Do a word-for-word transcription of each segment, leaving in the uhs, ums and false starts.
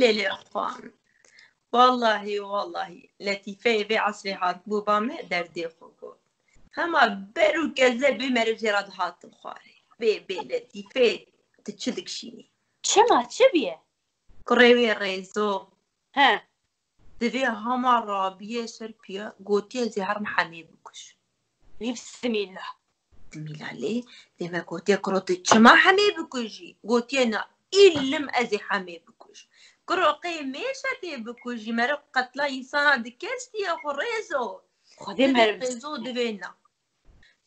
Têlê xwan. Wallahî, wallahî. Letîfeyê vê esrê hatibû ba me derdê xwe got. Hema ber û keze bê meriv jê re dihatin xwarê. Bê, bê Letîfê, tu çi dikişînî? Çima, çi bûye? Kurê wê Rêzo. He. Divê hema rabiye ser piya, gotiye zê herim Hemê bikuj. Bismillah. Bismillah lê, dê me gotiye kuro tu çima Hemê bikujî? Gotiye na, îlim ez ê Hemê bikujim. Kuro qey mêşe tê bikujî, meriv qetla însana dike stiyê xwe Rêzo. Xwedê meriv Rêzo divê na.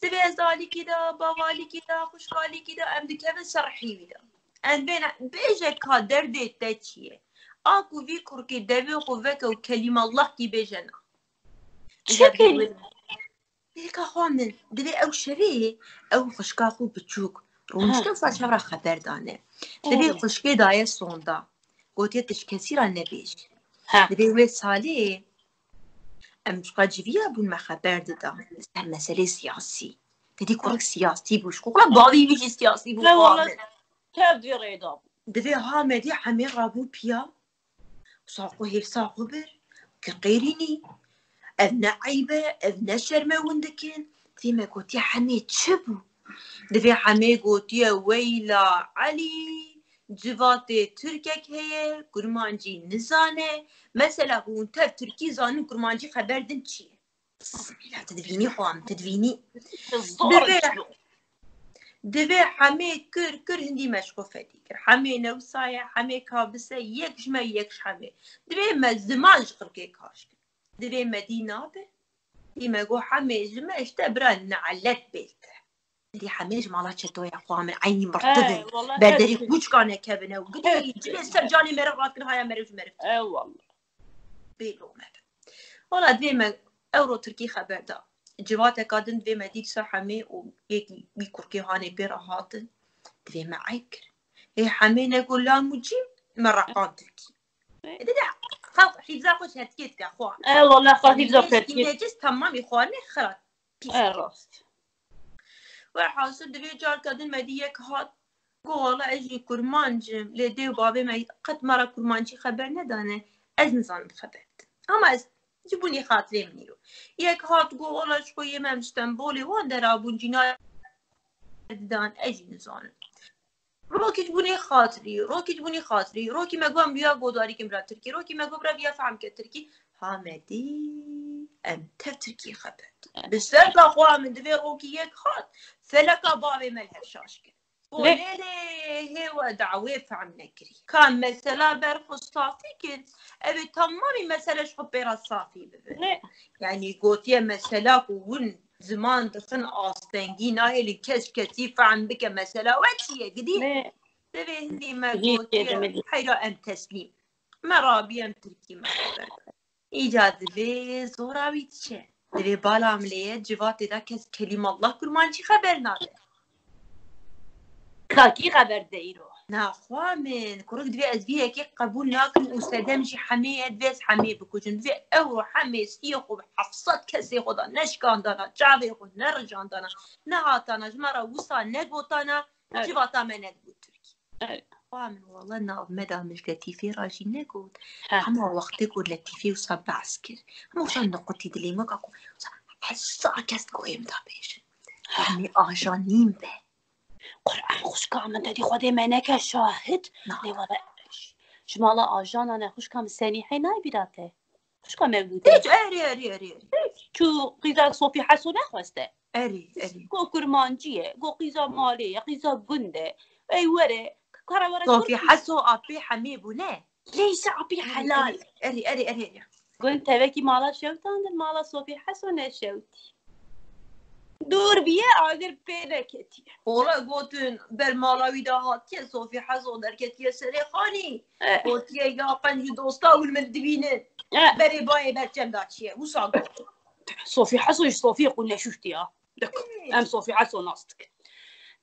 Divê ez alîkî de, bavalîkî de, xwişkalîkî de, em dikevin ser hîvî de. Em bêne, bêje ka derdê te çi ye? A ku vî kurkê devê xwe veke û kelîma Allah kî bêje na. Çi kelîme? Bêka xwe min, divê ew şevê, ew xwişka xwe biçûk, rûniştin saçev re xeber dane. Divê xwişkê daye sonda. Gotiye tu ji kesî re nebêj. Divê wê salê em ji xwe civiya bûn me xeber dida. Ser meselê siyasî. Te dî kurek siyasî bû. Ji xwe bavî wî jî siyasî bû. Tev dê rêda bû. Divê ha me dî Hemê rabû piya. Saxo hêvsa xwe bir. Ki qêrînî. Ev ne eyb e, ev ne şerm e hûn dikin. Divê me gotiye Hemê çi bû? Divê Hemê gotiye weyla Elî, civatê Tirkek heye, Kurmancî nizane. Mesela hûn tev Tirkî zanin, Kurmancî xeber din çi ye? Bismillah, tu divînî xwan, tu divînî. Divê, divê Hemê kir, kir hindî me ji xwe fedî kir. Hemê newsaye, Hemê kabise, yek ji me, yek ji Hemê. Divê me ziman ji xirkê kaş kir. Divê me dî nabe, dî me got Hemê ji me işte bira nelet bêlte. Dî Hemê ji mala çetoya xwa min eynî mirtibin. Berderî qûçka nekevine û gidî cilê ser canê me re rat kir haya meriv ji meriv. Bê lome be. Wala divê me ewro Tirkî xeber da. Civateka din divê me dî dîsa Hemê û yekî wî kurkê hanê pê re hatin. Divê me eyb kir. Hê Hemê ne got lam û cîm me reqand Tirkî. E, dede, xelq hîvza xwe ji hetikê dike xwe. E, wala xwe hîvza Tirkî. Necis temamî xwarinê xerat. E, rast. Werhasil divê carka din me dî yek hat. Got, wala ez jî kurmanc im, lê dê û bavê me qet me re kurmancî xeber nedane, ez nizanim xeber din. Ama ez ji bunî xatirê min îro. Yek hat got, wala ji xwe yê me em ji Stenbolê wan derabûn, cîna didan, ez jî nizanim. Rokî ji bunî xatirî, rokî ji bunî xatirî, rokî me got em riya godarî kim bira Tirkî, rokî me got bira viya fehm ke Tirkî, ha me dî em tev Tirkî xeber din. Bi serta xwe min divê rokî yek hat, feleka bavê me li hev şaş kir. Lê hê we dawê fehm nekirî. Ka mesela ber xwe safî kir, ev ê temamî mesele ji xwe pê re safî bibe. Yanî gotiye mesela ku hûn ziman dixin astengî, nahêlin kes kesî fehm bike mesela we çi ye gidî? Divê hindî me gotiye heyra em teslîm. Me rabî em tirkî me xeber. Îca divê zora wî diçe. Divê bala em lê ye, civatê de kes kelîma Allah kurmancî xeber nade. Ka kî xeber de îro? Naxwa min, kurik divê ez vî yekê qebûl nakim û sedem jî Hemê ye, divê ez Hemê bikujim. Divê ew ro Hemê stiyê xwe bi heft sed kesê xwe de neşikandana, çavê xwe nerijandana, nehatana, ji me re wisa negotana, civata me nedibû Tirkî. Xwa min wala nav me da min ji Letîfê re jî negot. Hema wextê ku Letîfê wisa behs kir. Hema wisa niqutî dilê me ka ku wisa heza kes digoyê min da bêjin. Hemê ajan nîn be. Quran xwişka min te dî Xwedê me neke şahid. Lê wala ji mala ajana ne xwişka min Senîhê nayê bîra te. Xwişka Mewlûdê. Hiç, erê, erê, erê, erê. Çû qîza Sofî Heso nexweste. Erê, erê. Go kurmancî ye, go qîza malê ye, qîza gund e. Ey were, kara were Sofî Heso apê Hemê bû ne? Leyse apê helal. Erê, erê, erê, erê. Gund tevekî mala şewtandin, mala Sofî Heso neşewtî. Dûr bîye, agir pê neketiye. Ola gotin, ber mala wî de hatiye, Sofî Heso derketiye serê xanî. Gotiye, ya qenc û dosta hûn min dibînin. Berê bayê ber çem da çiye. Wisa got. Sofî Heso ji Sofî xwe neşuştiya. Dik. Em Sofî Heso nas dikin.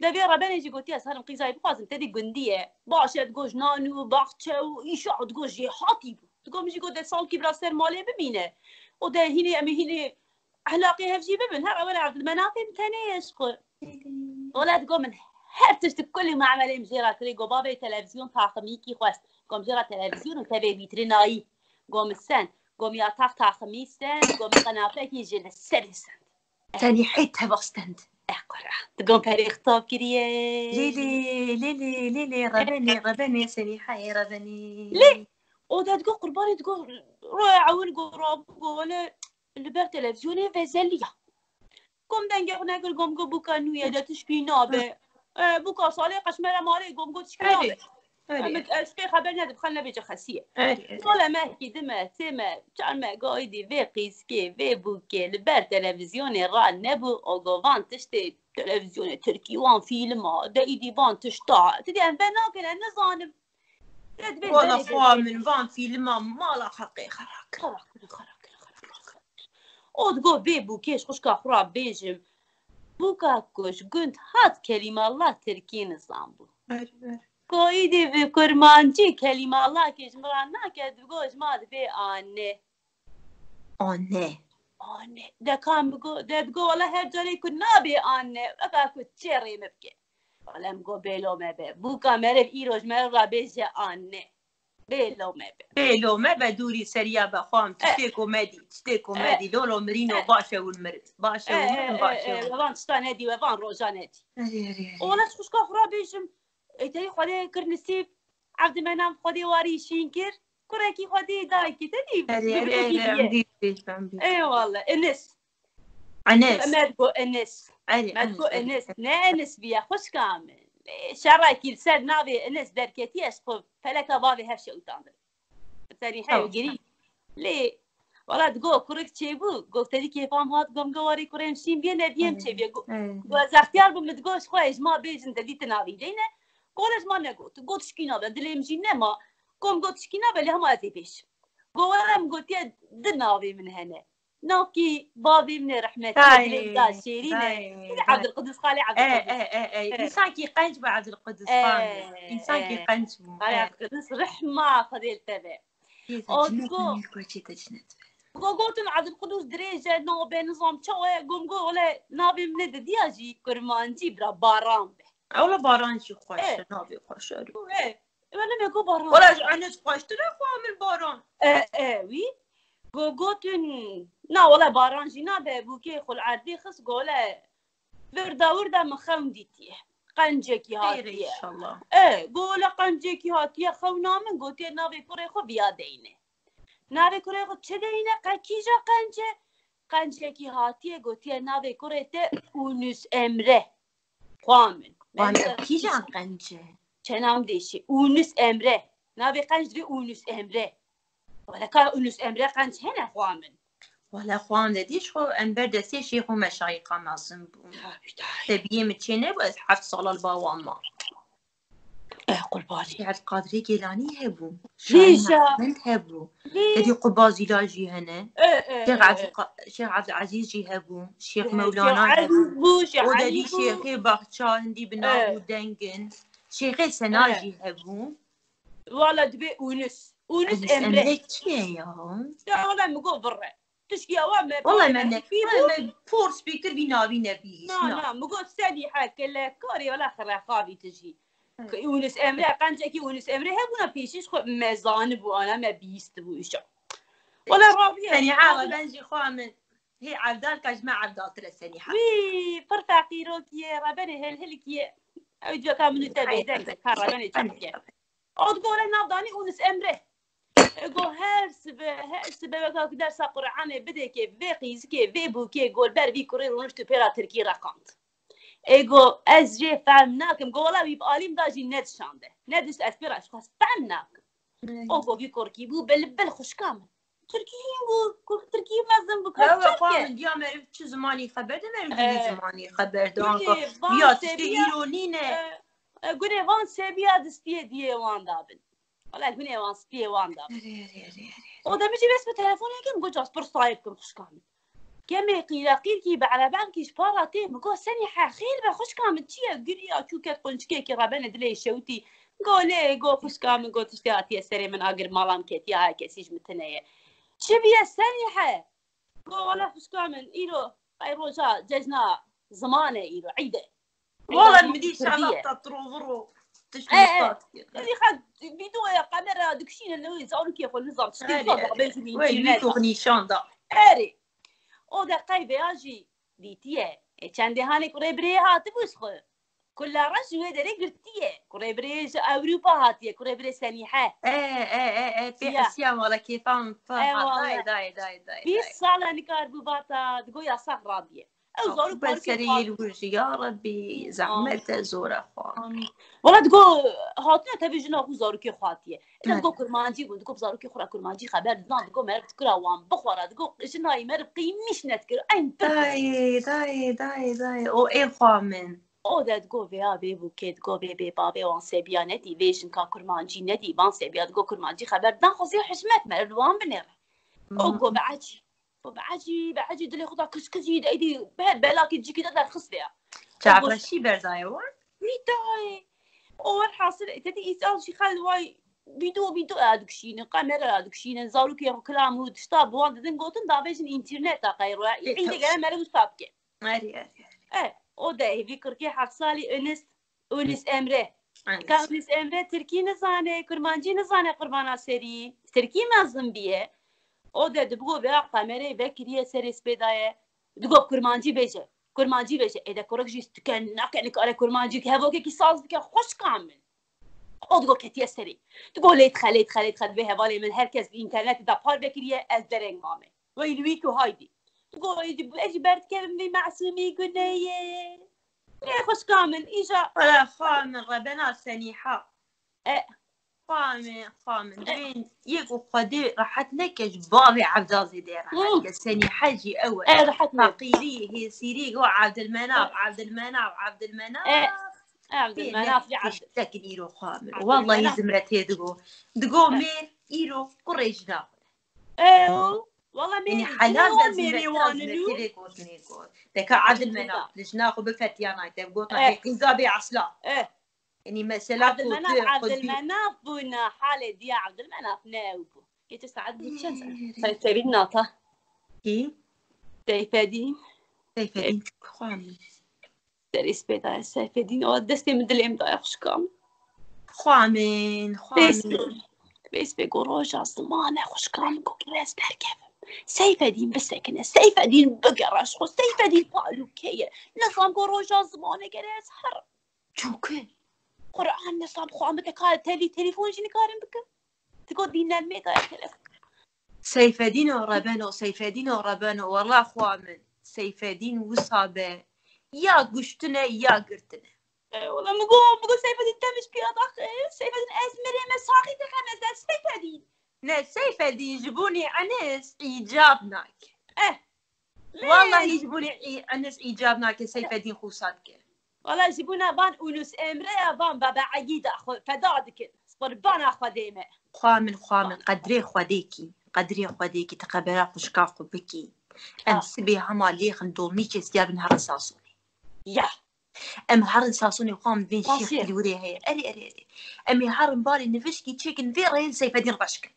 De vê re benê jî gotiye, ez herim qîzayê bixwazim, te dî gundî ye. Baş e, digo ji nan û baxçe û îşa û digo jêhatî bû. Digo min jî got, de salkî bira ser malê bimîne. O de hînê, em ê hînê ehlaqê hev jî bibin. Her ew ev li menafê min tenê ye ji xwe. Wala digo min her tişt kulî memelê min jê re kirê, go bavê televizyon taximîkî xwest. Gom jê re televîzyon û tevê vîtrînayî. Gom send. Gom ya tax taximî send. Gom qenapekî jî li serê send. Tenî hê teva stend. Eh, Quran. Digom perê xitab kiriye. Lê, lê, lê, lê, lê, lê, rebenê, rebenê, Senîhayê, rebenê. Lê, o de digo qurbanê digo, roya ewil go rabû go, wele, li ber televîzyonê vezeliya. Gom dengê xwe nekir, gom go bûka nû ye de tişkî nabe. E, bûka salê qeşmere malê, gom go tişkî nabe. Erê. Em, ez pê xeber nedim, xel nebêje xesiyê. Erê, erê. Sala me, hikî di me, sê me, çar me, gayî dî vê qîzkê, vê bûkê li ber televîzyonê ra nebû, o go van tiştê televîzyonê tirkî, wan fîlma, de îdî van tişta. Ti dî em venakin, ez nizanim. Wala xwa min van fîlma mala xelkê xera kir. Xera kir, xera kir, xera kir. O digo vê bûkê ji xwişka xwe ra bêjim. Bûka ku ji gund hat kelîma la tirkî nizanbû. Erê, erê. Koyî dî bi kurmancî kelîma la kê ji min ra nake, digo ji ma dibê anne. Anne. Anne. De ka min go, de digo wala her carê ku nabê anne, weka ku çê rê min bike. Wala min go bêlo me be. Bûka meriv îro ji meriv ra bêje anne. Bêlo me be. Bêlo me be, dûrî seriya be, xwam, eh, tiştê ku me dî, tiştê ku me dî, lolo mirîno, eh, baş e hûn mirin. Baş e hûn mirin, eh, baş e, eh, hûn. We van tişta nedî, we van roja nedî. Erê, erê, erê. Ola ji xwişka xwe ra bêjim, ê, te yî Xwedê kir nisîb, Evdi Menam Xwedê warî şîn kir, kurekî Xwedê dayikê te dî. Erê, erê, erê, em dî, em dî. Eyvallah, Enis. Enes. Me digo Enes. Erê, me digo Enes, Enes. Ne Enes biye, xwişka min. Lê şerekî li ser navê Enes derketiye, ez xwe peleka bavê hev şewitandin. Serî hev girî. Lê, wala digo kurik çêbû, gofterî kêfam hat, gom go warê kurê min şîn biye, ne biyem çêbiye. Go, go ez extiyar bûm, min digo ji xwe ji ma bêjin, te dî ti navî deyne. Go wala ji ma negot. Got şikîna be, dilê min jî nema. Gom got şikîna be, lê hema ez ê bêjim. Go wala min gotiye di navê min hene. Navkî bavê min ê rehmetî, dilê min da şêrîn e. Dilê Evdilqudus, xalê Evdilqudus. E, e, e, e. Însankî qenc bû Evdilqudus, e, xanê. Însankî qenc bû. Xalê Evdilqudus, rehma Xwedê li te be. O digo, go gotin Evdilqudus dirêj e, nabe, nizam çawa ye, gom go, wele navê min ê didiya jî kurmancî bira Baran be. Ewle Baran jî xweş e, navê xweş e. E, wele me go Baran. Wele ji Enes xweştir e, xwe min Baran. E, e, wî. Go gotin, na wele Baran jî nabe, bûkê xwe li erdê xist, go wele Wirda wirda min xewn dîtiye. Qencekî hatiye. Xêr inşallah. E, go wele qencekî hatiye xewna min, gotiye navê kurê xwe viya deyne. Navê kurê xwe çi deyne? Qe kîja qence? Qencekî hatiye, gotiye navê kurê te Unus Emre. Xwa min. Xwa min, kîjan qence? Çenam dêşî. Unus Emre. Navê qenc dibê Unus Emre. Wele ka Unus Emre qenc hene xwa min. Wele xwan de dî ji xwe em ber destê şêx û meşayîqa mezin bûn. Tabî, tabî. Tebiyê min çê nebû, ez heft sala li ba wan mam. Eh, qurbanî. Şêx Evdilqadirê Gêlanî hebû. Şahîn Mehmed hebû. Tedî Qubazîla jî hene. Eh, eh, Şêx eh, Evdilqa-, Şêx Evdilezîz jî hebû. Şêx Mewlana hebû. Şêx Elî bû, Şêx Elî bû. O de dî şêxê Baxça hindî bi nav û deng in. Şêxê Sena jî hebû. Wala dibê Unus. Unus Emre. Unus Emre kî ye ya? Ya wala min got birre. Tişkî ewa me. Wala me ne. Me por spîkir vî navî nebîst. Na, na, min got Senîhe kelekarê, wala xirexavî tu jî. Unus Emre, qencekî Unus Emre hebûna pêşî ji xwe me zanibû, ana me bîstibû îşa. Wala rabiye. Senîha, ben jî xwe min. Hê evdal ka ji me evdaltir e Senîha. Wî, pir feqîrokî ye, rebenê hilhilkî ye. Ew ciyaka min û te bêdeng e, ka rebenê çapkê. Ew digo wele nav danî Unus Emre. E go her sibe, her sibe weka ku dersa Quranê bidê kê, vê qîzikê, vê bûkê, go li ber vî kurê rûnişt û pê ra tirkî reqand. E go ez jê fehm nakim. Go wela wî bi alî min da jî nedişande. Nedişt, ez pê ra ji xwe fehm nakim. O go vî kurkî bû, bil bil xwişka min. Tirkî hîn bû, kurk tirkî mezin bû, kurk tirk e. Min diya meriv çi zimanî xeber de, meriv dî zimanî xeber de. Anka ya tiştê îro nîne. E, e, gurê van sebiya distiyê diyê wan dabin. Wala gunê wan spiyê wan da. Erê, erê, erê, erê. O demê jî wê sibê telefonê kim, got, "Cas pir sahib kim xwişka min." Kemê qîreqîrkî bi erebelkî ji para tê, min got, "Senîhe, xêr be xwişka min, çi ye?" Giriya çû ket qunçikekî rebenê dilê şewitî. Go lê, go xwişka min, go tiştê hatiye serê min, agir mala min ketiye, ha kesî ji min tune ye. Çi biye Senîhe? Go wala xwişka min, îro, ay roja cejna ziman e îro, îd e. Wala min dî şeva te tiro viro. tişt e, e. Tişt. Yanî xwe vîdeoya qemera dikişîne li wê zarokê xwe nizam tiştê xwe da bêjim înternet. Wê wî nîşan da. Erê. O de qey veya jî dîtiye. E, çendê hanê kurê birê hatibû ji xwe. Kula reş ji wê derê girtiye. Kurê birê ji Ewropa hatiye. Kurê birê Senîhe. E, e, e, e, pê Asiya wala kêfa min fa. Dayê, dayê, dayê, dayê. Bîst sala nikar bû vata, digo yasax radiye. Ew zarok ber serê yê li wir jî, ya Rebbî, zehmet e, zor e xwe. Wala digo, hatine tevî jina xwe zarokê xwe hatiye. Ina digo kurmancî bûn, digo zarokê xwe ra kurmancî xeber didan, digo meriv dikira wan bixwara, digo jina yî meriv qîmîş nedikir. Eyn pir. Dayê, dayê, dayê, dayê. O ê xwe min. O de digo vêya vê bûkê, digo vê bê bavê wan sebiya nedî, vê jinka kurmancî nedî, van sebiya digo kurmancî xeber didan xwezî hişmet meriv li wan binêre. O go be ecî. Bi ecî, bi ecî dilê xwe da kizkizî de, êdî her belakî cîkî de derxist vêya. Çavreşî berdaye wan? Wî dayê. O werhasil, te dî îsal jî xel way vîdeo, vîdeo ya dikişînin, kamera ya dikişînin, zarokê xwe kilam û tişta bi wan didin gotin, davêjin întîrneta qeyro ya. Î, î, î, gere meriv wisa bike. Erê, erê, erê. E, o de hêvî kirkê heft salî Enes Unis Emre. Ka Unis Emre tirkî nizane, kurmancî nizane, qurbana serî. Tirkî mezin biye. O de dibigo vêya kamerayê vekiriye serê spê daye. Digo kurmancî bêje. Kurmancî bêje. Ê de kurek jî stike nake nikare kurmancî ki hevokekî saz bike xwişka min. O digo ketiye serê. Digo lê dixe, lê dixe, lê dixe, divê hevalê min her kes bi înternetê de par vekiriye, ez dereng mame. Wey li wî ku haydî. Digo, ez jî berdikevim vê mesûmî guneyê. Ê xwişka min, îja. Wala xwa min rebena Senîha. E. Xwa min, xwa min. E. Divên yê ku Xwedê rehet neke ji bavê Evda zêde rehet ke. Senîha jî ew e. E, rehet ne. Feqîrî, hêsîrî, go Evdilmenaf, Evdilmenaf, Evdilmenaf. E. Evdilmenaf jî Evdil. Tiştek îro xwa min. Wallahî zimre tê digo. Digo mêr îro kurê jina xwe. Ew, wala mêrî, helal be zimre, zimre tê vê gotinê got. Deka Evdilmenaf, li jina xwe bifetiya nayte, gotin, eh, hê qîza bê esla. Eh. Yanî mesela Evdilmenaf, Evdilmenaf bûna, halê diya Evdilmenaf ne ew bû. Geçen saet bû çend saet? Seyfedîn nata. Kî? Seyfedîn. Seyfedîn, xwa min. Serê spê daye Seyfedîn, o destê min dilê min daye xwişka min. Xwa min, xwa min. Vê spê go roja zimane xwişka min go ez derkevim. Seyfedîn bisekine, Seyfedîn bigere ji xwe, Seyfedîn palûkê ye. Nizam go roja zimane gere ez herim. Çûke. Quran nizam xwa min te kare telî, telefon jî nikarim bikim. Digo dînlenmê daye telefon. Seyfedîn o rebeno, Seyfedîn o rebeno, wela xwa min. Seyfedîn wisa be, ya kuştine ya girtine. E, wela min got, min got Seyfedîn te min ji piya daxe, Seyfedîn ez mirê me saxî te xeme ser Seyfedîn. Ne, Seyfedîn ji bonî Enes îcab nake. Eh. Wallahî ji bonî Enes îcab nake, Seyfedîn xwe wisa dike. Wala ji bona van Unus Emre ya van baba Egîda xwe feda dikin. Qurbana Xwedê me. Xwa min, xwa min, qedrê Xwedê kî, qedrê Xwedê kî, ti qebera xwişka xwe bikî. Em sibê hema lêxin dolmîçê siya bin herin Sasonê. Ya. Em herin Sasonê xwe em bên şêx li wirê heye. Erê, erê, erê. Em ê herin barê nivişkî çêkin vê reyê li Seyfedîn reş kin.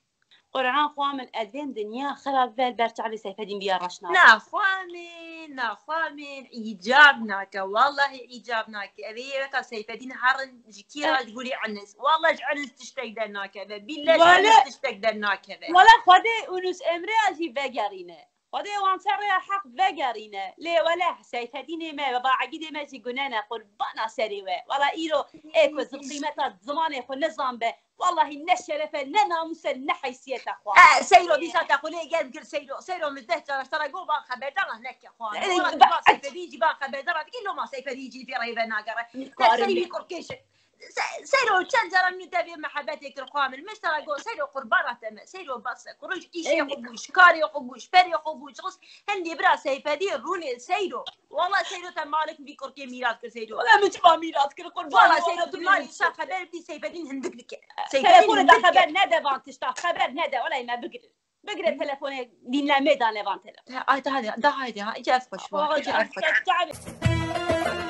Quran xwa min ez vêm dinya xirab ve ber çavê Seyfedîn biya reş nabe. Na xwa min, na xwa min, îcab nake. Wallahî îcab nake. Ev ê weka Seyfedîn herin ji kî ra ji gorî Enes. Wallah ji Enes tiştek dernakeve. Billah ji Enes tiştek dernakeve. Wala Xwedê Unus Emre ya jî vegerîne. Xwedê wan ser rêya heq vegerîne. Lê wele Seyfedînê me, baba Egîdê me jî gune ne, qurbana serê we. Wala îro ê ku zil qîmeta zimanê xwe nizan be, wallahî ne şeref e, ne namûs e, ne heysiyet e xwa. E, Seyro, dîsa te xwe lê germ kir, Seyro. Seyro, min deh cara ji te re got, van xeberdar neke xwa. E, wala tu ba Seyfedîn jî van xeberdar dikî, loma Seyfedîn jî vê reyve nagere. Te serî wî kurkêş. Se-, Seyro, çend cara min te vê mehebetê kir xwa min. Min ji te re got, Seyro, qurbana te me. Seyro, bas e. Kuroj îşê xwe bû, ji karê xwe bû, ji perê xwe bû, ji ris. Hindê bira Seyfedî rûnê Seyro. Wala Seyro te malik vî kurkê mîrat kir Seyro. Wala min çima mîrat kir, qurban. Wala Seyro tu malî insan xeber bidî Seyfedîn hindik dike. Seyfedîn hindik dike. Telefonê de xeber nede van tişta, xeber nede, wala me bigirin. Bigire telefonê, dînlenmê dane van telefon. Ay, daha, daha, daha, daha, îca ez xweş bû, îca ez xweş bû.